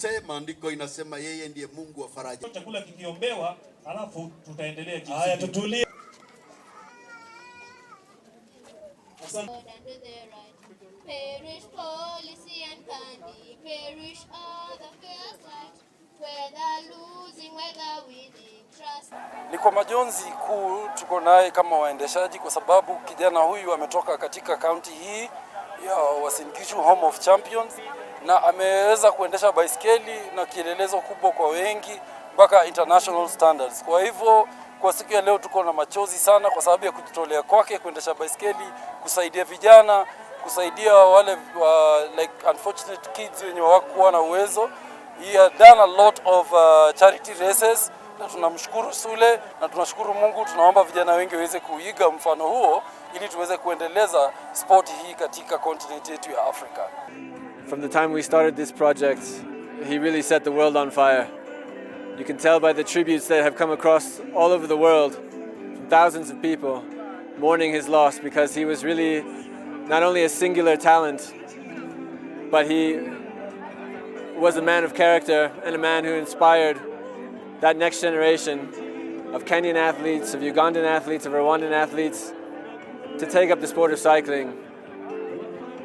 Yote maandiko inasema yeye ndiye Mungu wa faraja. Chakula kikiombewa, alafu tutaendelea jinsi. Haya, tutulie. Asante. And to their right. Perish policy and candy, perish all the fair sight, whether losing, whether winning, trust. Ni kwa majonzi kuu tuko naye kama waendeshaji, kwa sababu kijana huyu ametoka katika kaunti hii ya Uasin Gishu, home of champions, na ameweza kuendesha baiskeli na kielelezo kubwa kwa wengi mpaka international standards. Kwa hivyo kwa siku ya leo tuko na machozi sana kwa sababu ya kujitolea kwake kuendesha baiskeli, kusaidia vijana, kusaidia wale like unfortunate kids wenye hawakuwa na uwezo. He had done a lot of charity races na tunamshukuru Sule na tunashukuru Mungu. Tunaomba vijana wengi waweze kuiga mfano huo ili tuweze kuendeleza sport hii katika continent yetu ya Afrika. From the time we started this project, he really set the world on fire. You can tell by the tributes that have come across all over the world from thousands of people mourning his loss, because he was really not only a singular talent, but he was a man of character and a man who inspired that next generation of Kenyan athletes, of Ugandan athletes, of Rwandan athletes to take up the sport of cycling,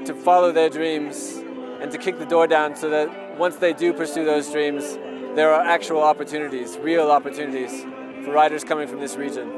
to follow their dreams, and to kick the door down so that once they do pursue those dreams, there are actual opportunities, real opportunities for riders coming from this region.